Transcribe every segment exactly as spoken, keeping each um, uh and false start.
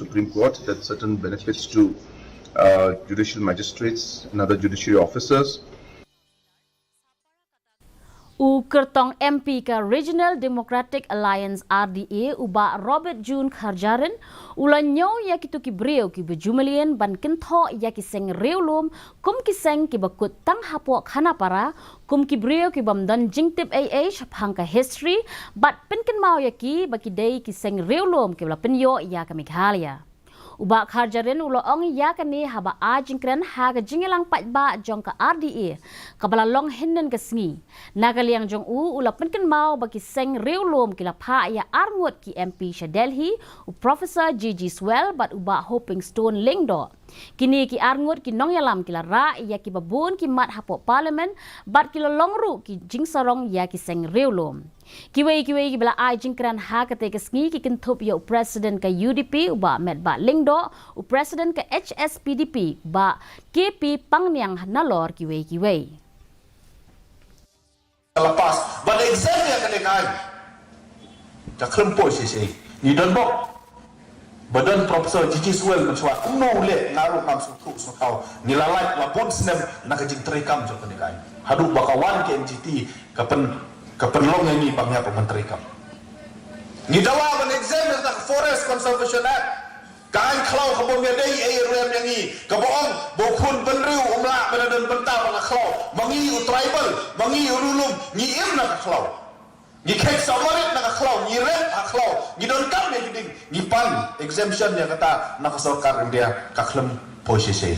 Supreme Court, that certain benefits to uh, judicial magistrates and other judiciary officers. U kyrtong M P ka Regional Democratic Alliance R D A u Bah Robert June Kharjarin u la ñiew ïa kito ki briew kiba ju mlien ban kynthoh ïa ki seng riewlum kum ki seng kiba kut tang hapoh Khanapara, kum ki briew kibym don jingtip ei ei shaphang ka history, bad pynkynmaw ïa ki ba ki dei ki seng riewlum kiba la pynïoh ïa ka Meghalaya. U Bah Kharjarin u la ong ïa kane haba ai jingkren ha ka jingïalang paidbah jong ka R D A kaba la long hynnin ka sngi. Na ka liang jong u u la pynkynmaw ba ki seng riewlum ki la phah ïa arngut ki M P sha Delhi, u Professor G G Swell bad u Bah Hopingstone Lyngdoh. Kine ki arngut ki nongïalam ki la rah ïa kiba bun ki mat hapoh Parliament bad ki la long ruh ki jingsarong ïa ki seng riewlum. Kiwei kiwei kiba la ai jingkren ha katei ka sngi ki kynthup ïa u President ka U D P u Bah Metbah Lyngdoh, u President ka H S P D P u Bah K P Pangniang nalor kiwei kiwei. Ka la pass. Ban exam ïa kane ka aiñ, ka khlem poi shisha. Ngi don bok ba don Professor G G Swell mynshuwa, kumno u leh nga ruh ngam sngewthuh sngewthaw. Ngi la lait la bun snem na ka jingtreikam jong kane ka aiñ, haduh ba ka wan ka N G T ka pyn, ka pynlong ïa ngi ba ngi hap ban treikam. Ngi dawa ban exam ïa ka Forest Conservation Act. Ka aiñ khlaw kaba ym ïadei ei ruh ïa ngi, kaba ong ba u khun bynriew um lah ban don bynta ba ka khlaw. Ma ngi u tribal, ma ngi u riewlum, ngi im na ka khlaw. Ngi kheit sawmarit na ka khlaw, ngi rep ha khlaw, ngi donkam ïa ki ding, ngi pan exemption ïa kata na ka sorkar India. Ka khlem poi shisha.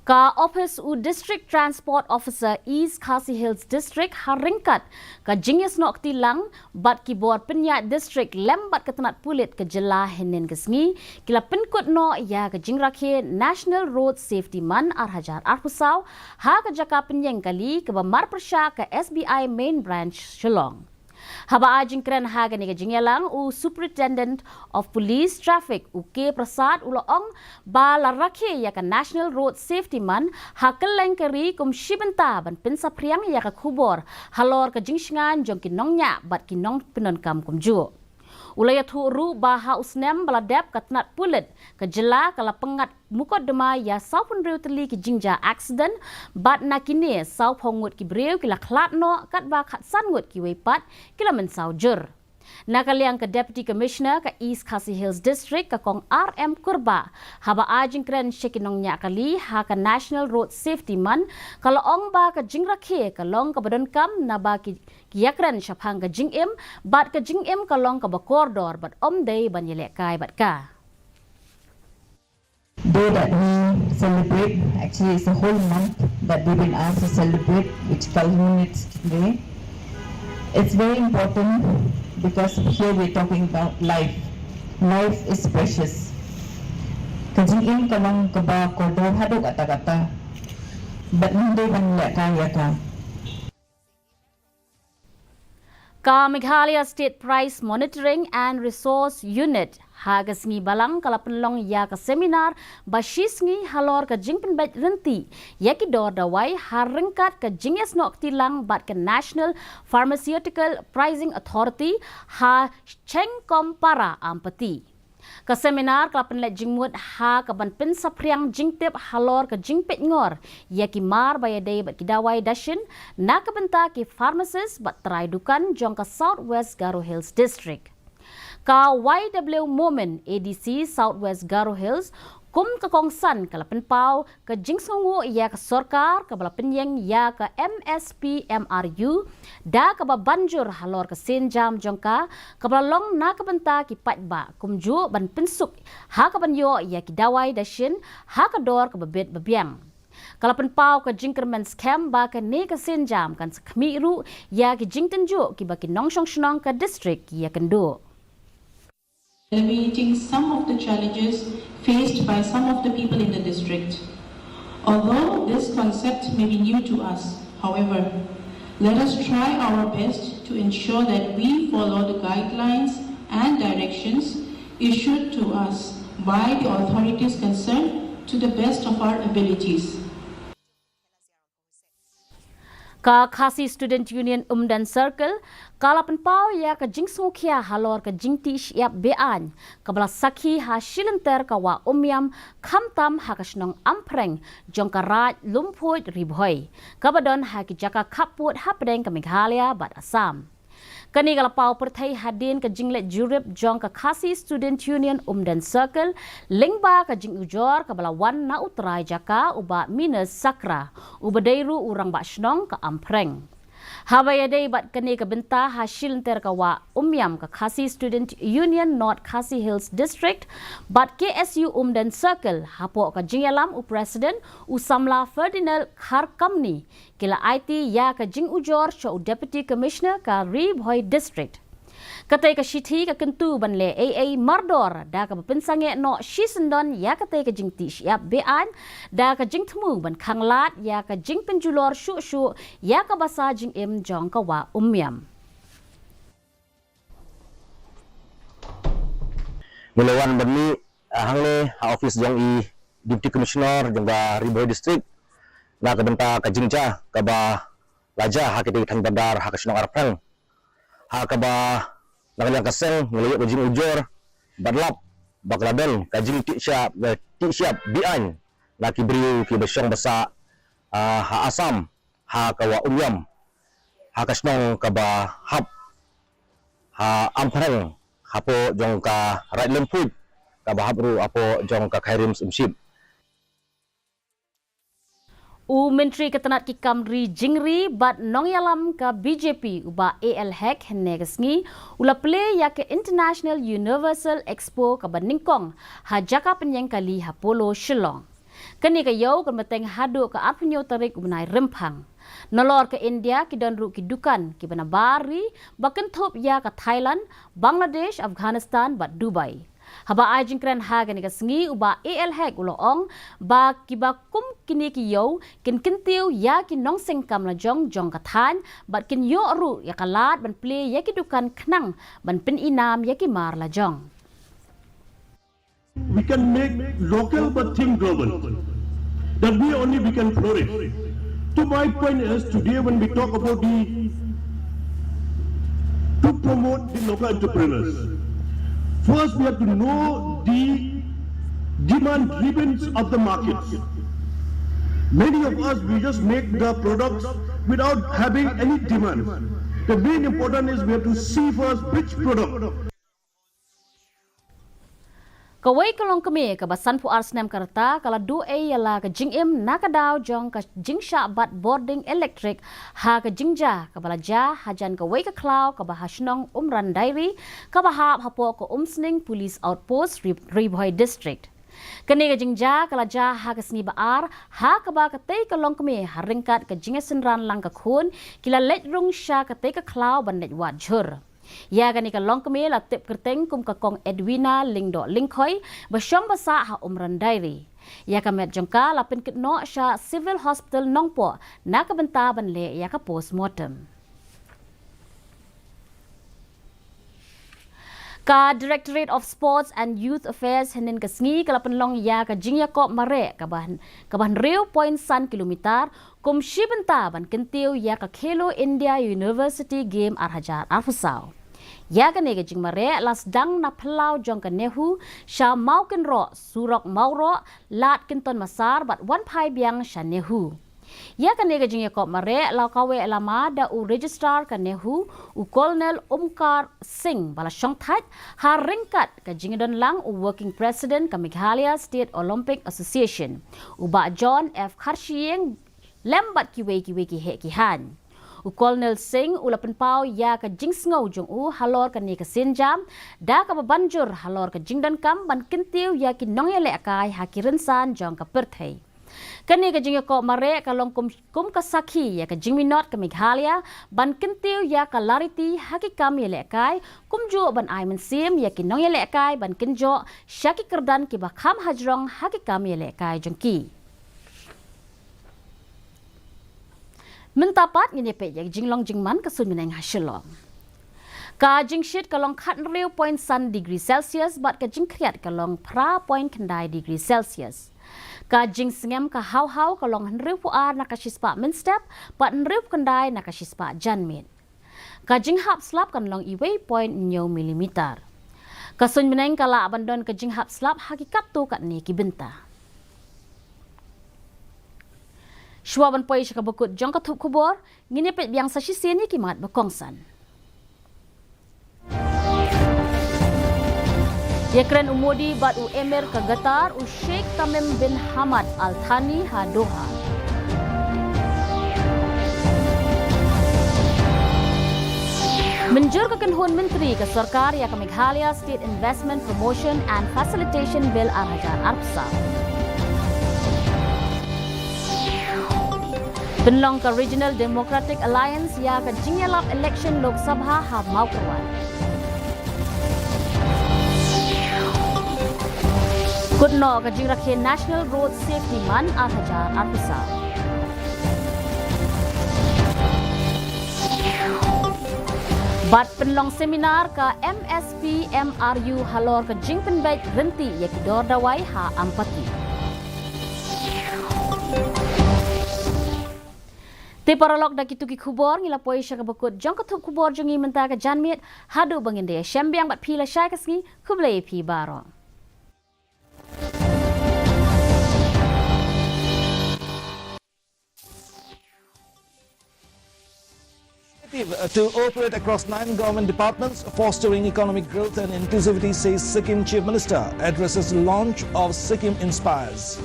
Ka ophis u District Transport Officer East Khasi Hills District ha ryngkat ka jingïasnoh kti lang bad ki bor pynïaid district lem bad ka tnat pulit ka jylla hynnin ka sngi ki la pynkut noh ïa ka jingrakhe National Road Safety Month ar hajar arphew saw ha ka jaka pynïeng kali kaba marpyrshah ka S B I Main Branch Shillong. Haba ai jingkren ha kane ka jingïalang u Superintendent of Police Traffic u K Prasad u la ong ba la rakhe ïa ka National Road Safety Month ha kylleng ka ri kum shi bynta ban pynsaphriang ïa ka khubor halor ka jingshngaiñ jong ki nongñiah bad ki nongpyndonkam kumjuh. U la ïathuh ruh ba ha u snem ba la dep ka tnat pulit ka jylla ka la pynngat mukotduma ïa sawphew hynriew tylli ki jingjia accident bad na kine sawphew ngut ki briew ki la khlad noh katba khatsan ngut kiwei pat ki la mynsaw jur. Na ka liang ka Deputy Commissioner ka East Khasi Hills District ka Kong R M Kurbah haba ai jingkren sha ki nongñiah kali ha ka National Road Safety Month ka la ong ba ka jingrakhe ka long kaba donkam naba ki ïakren shaphang ka jingim bad ka jingim ka long kaba kordor bad ym dei ban ïalehkai bad ka. Day that we celebrate, actually it's a whole month that we've been asked to celebrate, which culminates today. It's very important because here we're talking about life. Life is precious. Ka jingim ka long kaba kordor haduh katta katta. Bad ym dei ban lehkai ïa ka. Ka Meghalaya State Price Monitoring and Resource Unit ha ka sngi Balang ka la pynlong ïa ka seminar ba shi sngi halor ka jingpynbeit rynti ïa ki dor dawai ha ryngkat ka jingïasnoh kti lang bad ka National Pharmaceutical Pricing Authority ha Chengkompara Ampati. Ka seminar ka la pynleit jingmut ha ka ban pynsaphriang jingtip halor ka jingpeitngor ïa ki mar ba ïadei bad ki dawai dashin na ka bynta ki pharmacist bad trai dukan jong ka South West Garo Hills District. Ka Y W Momin, A D C South West Garo Hills, kum ka kongsan ka la pynpaw ka jingsngewnguh ïa ka sorkar kaba la pynïeng ïa ka M S P M R U da kaba ban jur halor ka sienjam jong ka kaba la long na ka bynta ki paidbah kumjuh ban pynsuk ha ka ban ïoh ïa ki dawai dashin ha ka dor kaba bit ba biang. Ka la pynpaw ka jingkyrmen skhem ba kane ka sienjam kan sa khmih ruh ïa ki jingtynjuh kiba ki nongshong shnong ka district ki ïakynduh. Alleviating some of the challenges faced by some of the people in the district. Although this concept may be new to us, however, let us try our best to ensure that we follow the guidelines and directions issued to us by the authorities concerned to the best of our abilities. Ka Khasi Student Union Umden Circle ka la pynpaw ïa ka jingsngewkhia halor ka jingtih shyiap be-aiñ kaba la sakhi ha shilynter ka Wah Umiam, khamtam ha ka shnong Ampreng jong ka Raid Lumphuid Ri Bhoi, kaba don ha ki jaka khappud hapdeng ka Meghalaya bad Assam. Kane ka la paw pyrthei hadien ka jingleit jurip jong ka Khasi Student Union Umden Circle lyngba ka jingujor kaba la wan na u trai jaka u Bah Minus Sakra, uba dei ruh u rangbah shnong ka Ampreng. Haba ïadei bad kane ka bynta ha shilynter ka Wah Umiam, ka Khasi Student Union North Khasi Hills District bad K S U Umden Circle, hapoh ka jingïalam u President u samla Ferdinand Kharkamni, ki la aiti ïa ka jingujor sha u Deputy Commissioner ka Ri Bhoi District. Katei ka shithi ka kyntu ban leh ei ei mardor da kaba pynsangeh noh shisyndon ïa katei ka jingtih shyiap be-aiñ, da ka jingthmu ban khanglad ïa ka jingpynjulor shuh shuh ïa ka basa jingim jong ka Wah Umiam. Ngi la wan ban mih, ah, hangne ha office jong i Deputy Commissioner jong ka Ri Bhoi District na ka bynta ka jingjia kaba la jia ha kitei ki thaiñ bordar ha ka shnong Ampreng, ha kaba na ka liang ka seng ngi la ïoh ka jingujor bad lap ba ka la don ka jingtih shyiap, eh, tih shyiap be-aiñ na ki briew kiba shong ba sah, ah, ha Assam, ha ka Wah Umiam, ha ka shnong kaba hap ha Ampreng, hapoh jong ka Raid Lumphuid, kaba hap ruh hapoh jong ka Khyrim Syiemship. U Myntri ka tnat ki kam ri jingri bad nongïalam ka B J P u Bah A L Hek hynne ka sngi u la plie ïa ka International Universal Expo kaba nyngkong ha jaka pynïeng kali ha Polo, Shillong. Kane ka ïew kan bteng haduh ka arphew hynñiew tarik u bnai Rymphang. Nalor ka India ki don ruh ki dukan kiba na bar ri ba kynthup ïa ka Thailand, Bangladesh, Afghanistan bad Dubai. Haba ai jingkren ha kane ka sngi u Bah A L Hek u la ong ba kiba kum kine ki ïew kin kyntiew ïa ki nongseng kam lajong jong ka thaiñ bad kin ïoh ruh ïa ka lad ban plie ïa ki dukan khnang ban pynïaid ïa ki mar lajong. We can make local but think global. That way only we can flourish. So my point is, today when we talk about the, to promote the local entrepreneurs, first we have to know the demand driven of the markets. Many of us, we just make the products without having any demand. The main important is we have to see first which product. Kawei ka longkmie kaba sanphew ar snem ka rta ka la duh ei ïa la ka jingim na ka daw jong ka jingshah bat bording elektrik ha ka jingjia kaba la jia hajan kawei ka khlaw kaba ha shnong Umran Diary, kaba hap hapoh ka Umsning Police Outpost, Ri Bhoi District. Kane ka jingjia ka la jia ha ka sngi ba ar, ha kaba katei ka longkmie ha ryngkat ka jingïasynran lang ka khun ki la leit rung sha katei ka khlaw ban leit wad jhur. Ïa kane ka longkmie la tip kyrteng kum ka Kong Edwina Lyngdoh Lyngkhoi, ba shong ba sah ha Umran Diary. Ïa ka met jong ka la pynkit noh sha Civil Hospital Nongpoh na ka bynta ban leh ïa ka postmortem. Ka Directorate of Sports and Youth Affairs hynnin ka sngi ka la pynlong ïa ka jingïakop mareh kaba hynriew point san kilometer kum shi bynta ban kyntiew ïa ka Khelo India University Game ar hajar arphew saw. Ïa kane ka jingmareh la sdang na phyllaw jong ka NEHU sha Mawkynroh, surok Mawroh, Lad Kynton Massar bad wan phai biang sha NEHU. Ïa kane ka jingïakop mareh la kaweh lama da u Registrar ka NEHU, u Colonel Omkar Singh ba la shongthait ha ryngkat ka jingdon lang u Working President ka Meghalaya State Olympic Association, u Bah John F Kharshiing, lem bad kiwei kiwei ki heh ki haiñ. U Colonel Singh u la pynpaw ïa ka jingsngew jong u halor kane ka sienjam, da kaba ban jur halor ka jingdonkam ban kyntiew ïa ki nongïalehkai ha ki rynsan jong ka pyrthei. Kane ka jingïakop mareh ka long kum, kum ka sakhi ïa ka jingminot ka Meghalaya ban kyntiew ïa ka lariti ha ki kam ïalehkai, kumjuh ban ai mynsiem ïa ki nongïalehkai ban kynjoh sha ki kyrdan kiba kham hajrong ha ki kam ïalehkai jong ki. Mynta pat ngin ïa peit ïa ka jinglong jingman ka suiñ bneng ha Shillong. Ka jingshit ka long khathynriew point san degree Celsius bad ka jingkhriat ka long phra point khyndai degree Celsius. Ka jingsngem ka hawhaw ka long hynriewphew ar na ka shispah mynstep, bad hynriewphew khyndai na ka shispah janmiet. Ka jinghap slap kan long uwei point hynñiew millimeter. Ka suiñ bneng ka lah ban don ka jinghap slap ha ki katto katne ki bynta. Shuwa ban poi sha kaba kut jong ka thup khubor, ngin ïa peit biang sa shisien ïa ki mat ba kongsan. Ïakren u Modi bad u Emir ka Qatar, u Sheikh Tamim bin Hamad Al Thani ha Doha. Mynjur ka kynhun myntri ka sorkar ïa ka Meghalaya State Investment Promotion and Facilitation Bill ar hajar arphew saw. Pynlong ka Regional Democratic Alliance ïa ka jingïalap election Lok Sabha ha Mawkyrwat. Kut noh ka jingrakhe National Road Safety Month ar hajar arphew saw. Bad pynlong seminar ka M S P M R U halor ka jingpynbeit rynti ïa ki dor dawai ha Ampati. Te paralok, da kito ki khubor ngi la poi sha kaba kut jong ka thup khubor jong ngi mynta ka janmiet. Haduh ba ngin da ïashem biang bad phi lashai ka sngi, khublei ïa phi baroh. To operate across nine government departments, fostering economic growth and inclusivity, says Sikkim Chief Minister, addresses launch of Sikkim Inspires.